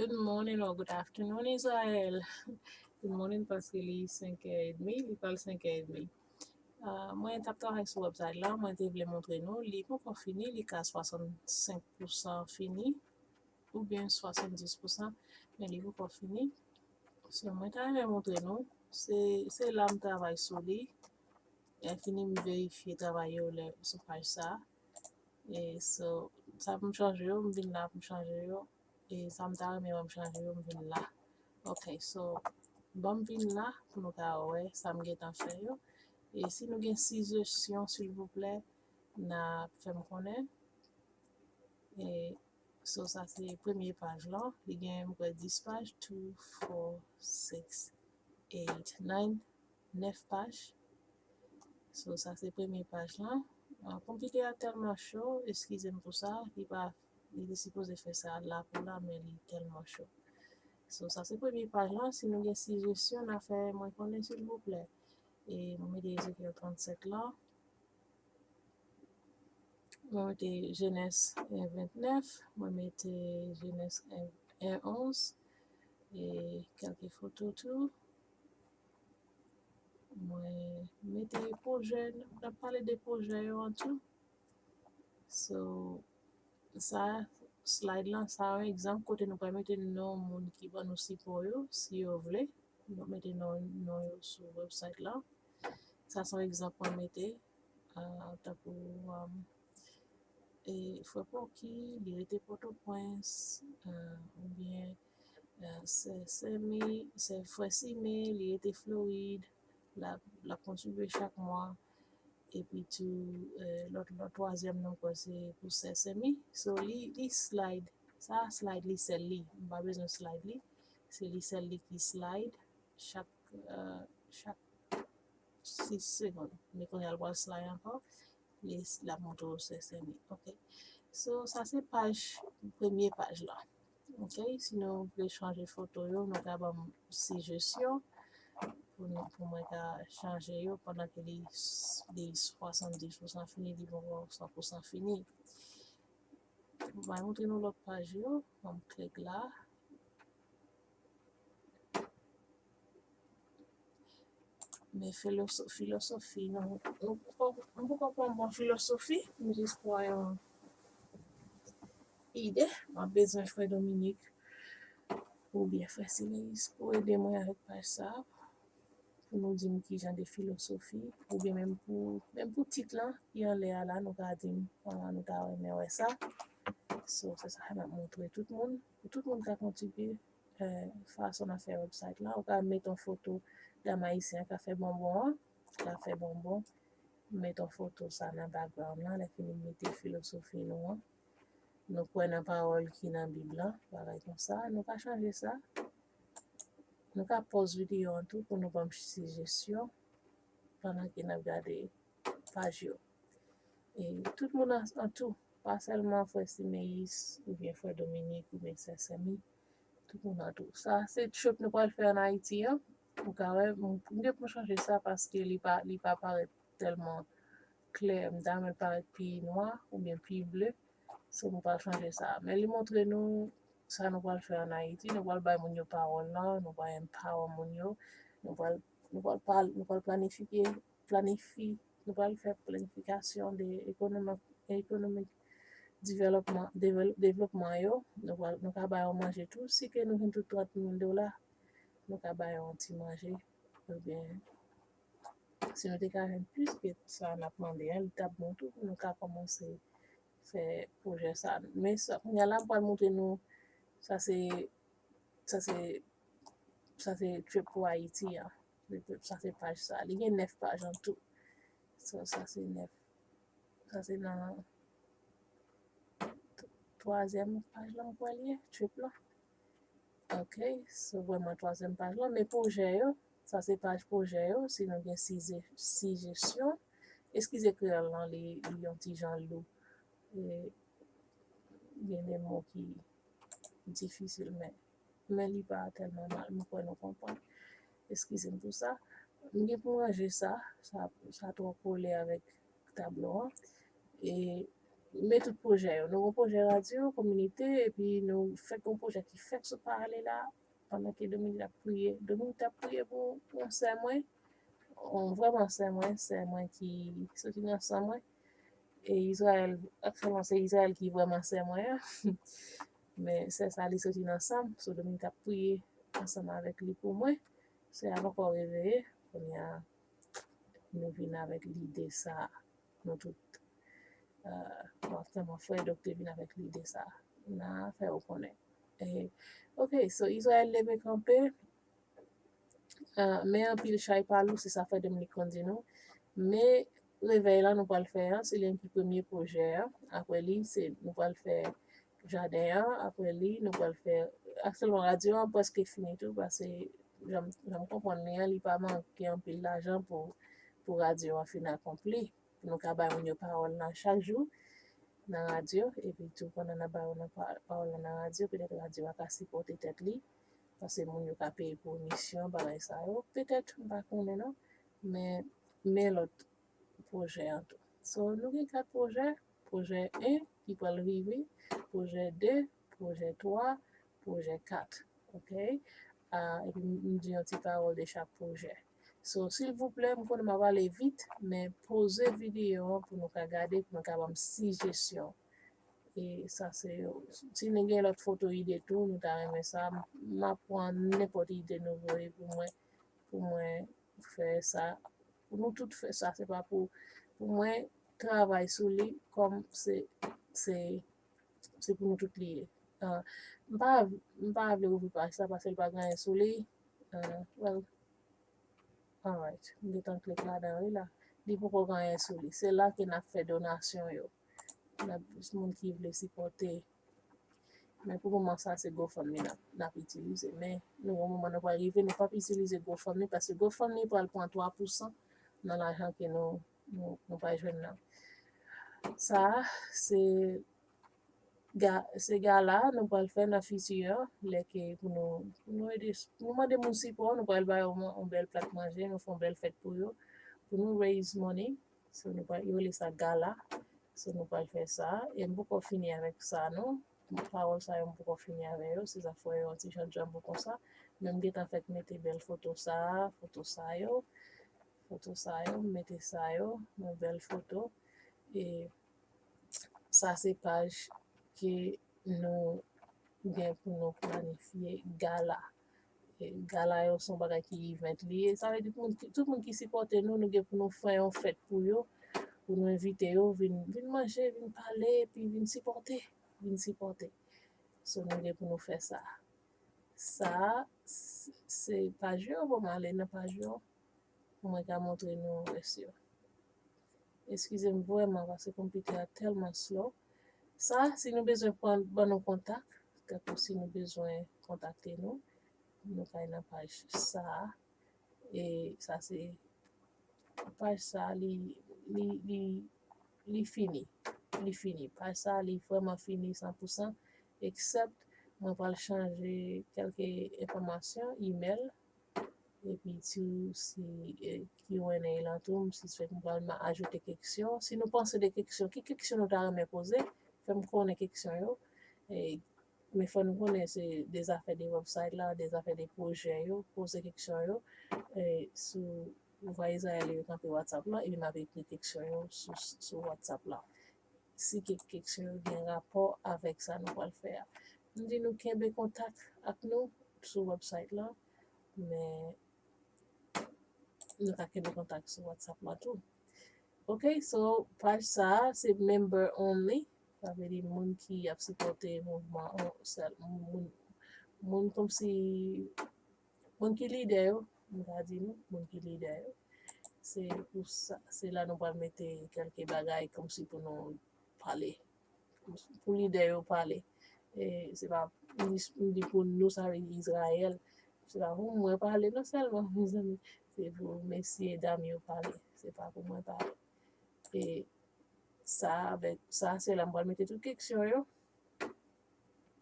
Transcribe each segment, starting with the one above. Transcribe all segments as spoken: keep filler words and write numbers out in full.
Good morning or good afternoon, Israel. Good morning, paske li senkè edmi, li pral senkè edmi. Uh, mwen t ap travay sou website la, mwen te vle montre nou, li poko fini, li ka swasannsenk pousan fini, oubyen swasanndis pousan, men li poko fini. So, mwen ta renmen montre nou, se, se la m travay sou li, lè fini m verifye travay yo lè, sou paj sa. E so, sa pou m chanje yo, m vin la pou m chanje yo. E sa m ta renmen wè m chanje yo, m vin la. Ok, so, ban m vin la pou nou ka wè sa m gentan fè yo. E si nou gen sijesyon, silvouplè, n a fè m konnen. E so, sa se premye paj lan. Li gen, m kwè, dis paj. Two, four, six, eight, nine, nèf paj. So, sa se premye paj lan. Ah, konpitè a tèlman cho, eskize m pou sa, li pa, li te sipoze fè sa la pou la, men li tèlman cho. So, sa se premye paj lan. Si nou gen sijesyon, n a fè mwen konnen, silvouplè. E mwen mete Ezekyèl trannsenk lan. Mwen mete Jenès en ventnèf, mwen mete Jenès en, en onz, e kèlke foto tou. Mwen mete pwojè, n ap pale de pwojè yo an tou. So, sa, slide lan, sa yon egzanp kote nou pral mete non moun ki ban nou sipò yo, si yo vle. Nou mete non, non yo sou website la. Sa se yon egzanp mwen mete, ah, tankou, um, e, Frè Pòki, li rete Pòtoprens, ah, oubyen, ah, Sè Sèmi, Sè Frè Sime, li rete Florid, l ap, l ap kontribye chak mwa. Epi tou, eh, lòt, lòt twazyèm nan, m kwè se pou Sè Sèmi. So, li, li slide. Sa slide li sèl li. M pa bezwen slide li. Se li sèl li ki slide. Chak, eh, chak sis segonn. Men kounye a l pral slide ankò. Li, l ap montre w Sè Sèmi. Ok. So, sa se paj, premye paj la. Ok, si nou vle chanje foto yo, nou ka ban m sijesyon pou nou, pou mwen ka chanje yo pandan ke li, li swasanndis pousan fini, li poko san pousan fini. Mwen montre nou lòt paj yo, ban m klik la. Men filoso-, filosofi, nou, nou, nou poko pran bon filosofi, m jis pran yon ide, m ap bezwen frè Dominik oubyen frè Sileyis pou ede mwen avèk paj sa, pou nou di m ki jan de filosofi, oubyen menm pou, menm pou tit lan ki anlè a la, nou ka di m, ah, nou ta renmen wè sa. So, se sa m ap montre tout moun, pou tout moun ka kontribye, eh, fason n ap fè website lan. Ou ka met yon foto dam ayisyen an k ap fè bonbon an, k ap fè bonbon. Met yon foto sa nan background lan, lè fini m mete filosofi nou an. Nou kwè nan pawòl ki nan Bib lan, bagay konsa. Nou ka chanje sa. Nou ka pòz videyo an tou pou nou ban m sijesyon pandan ke n ap gade paj yo. E tout moun an, an tou, pa sèlman frè Simeyis oubyen frè Dominik oubyen sè Sèmi, tout moun an tou. Sa se trip nou pral fè ann Ayiti an. Ou ka wè, m, m gen pou m chanje sa paske li pa, li pa parèt tèlman klè. M ta renmen l parèt pi nwa oubyen pi ble. So, nou pral chanje sa. Men li montre nou sa nou pral fè ann Ayiti. Nou pral bay moun yo pawòl lan, nou pral empower moun yo. Nou pral, nou pral pal-, nou pral planifike, planifi-, nou pral fè planifikasyon de ekonomi, ekonomik developman, devel-, devlopman yo. Nou pral, nou ka ba yo manje tou. Si ke nou jwenn tout trant mil dola, nou ka ba yo yon ti manje. Oubyen, si nou te ka jwenn plis ke sa n ap mande a, li t ap bon tou pou nou ka kòmanse fè pwojè sa. Men sa, kounye a la, m pral montre nou, sa se, sa se, sa se trip pou Ayiti an. Sa se paj sa. Li gen nèf paj an tou. So, sa se nèf. Sa se nan twazyèm paj la, m kwè li ye, trip la. Ok, se vrèman twazyèm paj la, men pwojè yo, sa se paj pwojè yo, si nou gen sije-, sijesyon. Eskize kreyòl lan, li, li yon ti jan lou. E, gen de mo ki difisil, men, men li pa tèlman mal, m kwè nou konprann. Eskize m pou sa. M gen pou m ranje sa, sa, sa twò kole avèk tablo an. E men tout pwojè yo. Nou gen pwojè radyo, kominote, epi nou fèk gen yon pwojè ki fèk sot parale la, pandan ke Dominique t ap priye. Dominique t ap priye pou, pou yon sè mwen, yon vrèman sè mwen, sè mwen ki soti nan san mwen. E Israël, aktyèlman se Israël ki vrèman sè mwen an. Men sè sa li soti nan san m, so Dominique t ap priye ansanm avèk li pou mwen. Sè a poko reveye, kounye a nou vin avèk lide sa a. Nou tout, euh, bon, tèlman frè Dòk te vin avèk lide sa a. N a fè w konnen. E, ok, so Israël leve kanpe, euh, men anpil chay pa lou, se sa frè Dominique konn di nou. Men revèy la nou pral fè an, se li menm ki premye pwojè an. Apre li, se nou pral fè jaden an. Apre li, nou pral fè, aktyèlman radyo an prèske fini tou, paske jan m, jan m konprann li an, li pa manke anpil lajan pou, pou radyo an fin akonpli. Pou nou ka bay moun yo pawòl nan chak jou nan radyo, epi tou pandan n ap bay yo nan pa-, pawòl la nan radyo, petèt radyo a ka sipòte tèt li, paske moun yo ka peye pou emisyon, bagay sa yo. Petèt, m pa konnen non, men, men lòt pwojè an tou. So, nou gen kat pwojè, pwojè en ki pral rive, pwojè de, pwojè twa, pwojè kat, ok? Ah, epi m, m di yon ti pawòl de chak pwojè. So, silvouplè, m konnen m ap pale vit, men poze videyo an pou nou ka gade, pou nou ka ban m sijesyon. E sa se yo. Si nou gen lòt foto ide tou, nou ta renmen sa. M, m ap pran nenpòt ide nou voye pou mwen, pou mwen fè sa. Pou nou tout fè sa, se pa pou, pou mwen travay sou li kòm se, se, se pou nou tout li ye. Ah, m pa, m pa vle ouvri paj sa paske l pa gen anyen sou li. Ah, well, alright, m gentan klik ladan wi la. Li poko gen anyen sou li. Se la ke n ap fè donasyon yo. N ap, moun ki vle sipòte. Men pou moman sa, se GoFundMe n ap, n ap itilize. Men nou, yon moman nou pral rive, nou p ap itilize GoFundMe paske GoFundMe pral pran twa pousan nan lajan ke nou, nou, nou pral jwenn nan. Sa a, se ga-, se gala nou pral fè nan fiti an, lè ke pou nou, pou nou ede, nou mande moun sipò, nou pral ba yo yon, yon bèl plat manje, nou fè yon bèl fèt pou yo, pou nou raise money. So, nou pral, yo rele sa gala. So, nou pral fè sa. E m poko fini avèk sa, non. Pawòl sa yo, m poko fini avè yo. Se zafè yo, yon ti jan djanbou konsa. Men m gentan fèk mete bèl foto sa, foto sa yo. Foto sa yo, m mete sa yo. Yon bèl foto. E sa se paj ke nou gen pou nou planifye gala. E gala yo se yon bagay ki event li ye. Sa vle di pou moun ki, tout moun ki sipòte nou, nou gen pou nou fè yon fèt pou yo, pou nou envite yo vin, vin manje, vin pale, epi vin sipòte, vin sipòte. So, nou gen pou nou fè sa. Sa, s-, se paj yo, bon, m ale nan paj yo. Pou mwen ka montre nou rès yo. Eskize m vrèman, paske konpitè a tèlman slow. Sa, si nou bezwen pran, ban nou kontak, tankou si nou bezwen kontakte nou, nou ka al nan paj sa a. E sa se paj sa a, li, li, li, li fini. Li fini. Paj sa a, li vrèman fini san pou san, except mwen pral chanje kèlke enfòmasyon, email, epi tou si, eh, Q and A lan tou, m sispèk m pral ma-, ajoute keksyon. Si nou panse de keksyon, ki keksyon nou ta renmen poze, fè m konnen keksyon yo. E, men fò nou konnen se de zafè de website la, de zafè de pwojè yo, poze keksyon yo, eh, sou, ou va Israël yo kanpe WhatsApp la, epi m ap ekri keksyon yo sou, sou WhatsApp la. Si kèk keksyon yo gen rapò avèk sa nou pral fè a. M di nou kenbe kontak ak nou sou website la, men nou ka kenbe kontak sou WhatsApp la tou. Ok, so paj sa a se member only. Sa vle di moun ki ap sipòte mouvman an sèl, moun, moun kòmsi, moun ki lidè yo, m ka di nou, moun ki lidè yo. Se pou sa, se la nou pral mete kèlke bagay kòmsi pou nou pale. Pou lidè yo pale. E se pa, m di, m di pou nou, sa vle di Izrayèl. Se pa pou mwen pale non sèlman, mezanmi. Se pou mesye dam yo pale. Se pa pou mwen pale. E sa, avèk sa, se la m pral mete tout keksyon yo.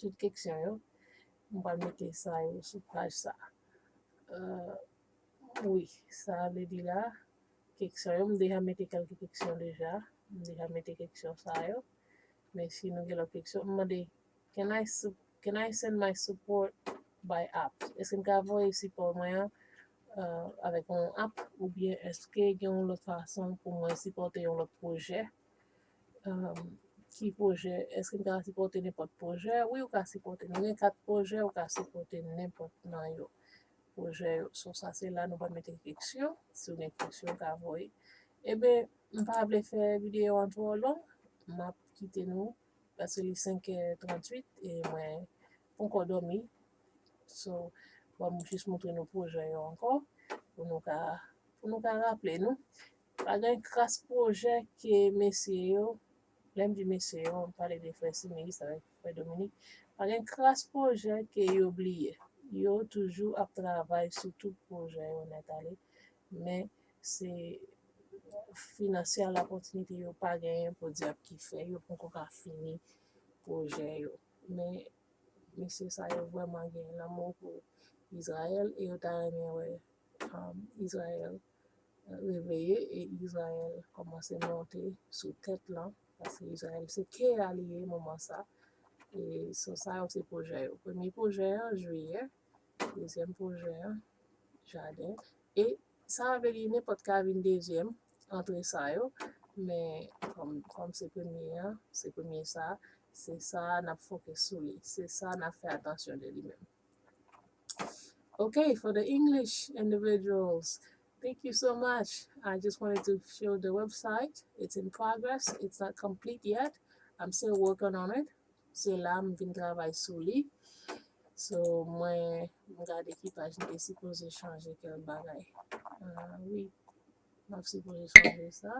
Tout keksyon yo. M pral mete sa yo sou paj sa. Euh, wi, sa vle di la, keksyon yo, m deja mete kèlke keksyon deja. M deja mete keksyon sa yo. Men si nou gen lòt keksyon, m mande, can I, can I send my support by app? Èske m ka voye sipò mwen an uh, avèk yon app, oubyen èske gen yon lòt fason pou mwen sipòte yon lòt pwojè? Um, ki pwojè? Èske m ka sipòte nenpòt pwojè? Wi, ou ka sipòte. Nou gen kat pwojè, ou ka sipòte nenpòt nan yo. Pwojè yo. So, sa se la nou pa mete keksyon. Si w gen keksyon, ou ka voye. Eben, m pa vle fè videyo an twò long. M ap kite nou paske li senk è tranntuit e mwen ponkò dòmi. So, bon, m jis montre nou pwojè yo ankò pou nou ka, pou nou ka raple nou. Pa gen kras pwojè ke mesye yo, lè m di mesye yo, m pale de frè Similis avèk frè Dominik, pa gen kras pwojè ke yo bliye. Yo toujou ap travay sou tout pwojè yo nèt ale, men se finansyèl, opòtinite yo pa genyen pou di ap ki fè yo poko ka fini pwojè yo. Men mesye sa yo vrèman gen lanmou pou Izrayèl e yo ta renmen wè um, Izrayèl reveye e Izrayèl kòmanse monte sou tèt lan, paske Izrayèl se ke a li ye moman sa. E so sa yo se pwojè yo. Premye pwojè an, jwiyè, dezyèm pwojè an, jaden. E sa vle di nenpòt ka vin dezyèm antre sa yo, men kòm, kòm se premye an, se premye sa, se sa n ap fokis sou li, se sa n ap fè atansyon de li menm. Okay, for the English individuals, thank you so much. I just wanted to show the website. It's in progress. It's not complete yet. I'm still working on it. Se la m vin travay sou li. So, mwen, m gade ki paj m te sipoze chanje kèk bagay. Ah, wi, m ap sipoze chanje sa.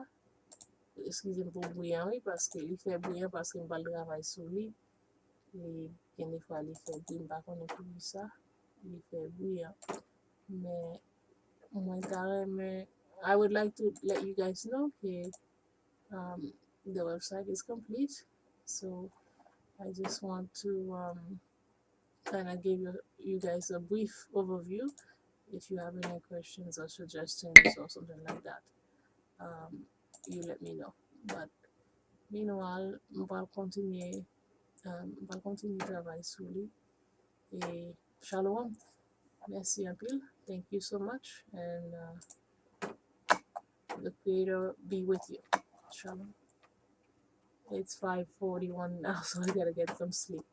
Eskize m pou bri an, wi, paske li fè bri an, paske m pral travay sou li. Li, gen de fwa li fè bri, m pa konnen poukisa li fè bri an. Men mwen ta renmen, I would like to let you guys know ke um, the website is complete. So I just want to um, kind of give you, you guys a brief overview. If you have any questions or suggestions or something like that, um, you let me know. But meanwhile, m pral kontinye, um, m pral kontinye travay sou li. E shalom. Mèsi anpil. Thank you so much. And uh, the Creator be with you. Shalom. It's five forty-one now, so I gotta get some sleep.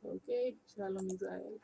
Okay? Shalom, Israel.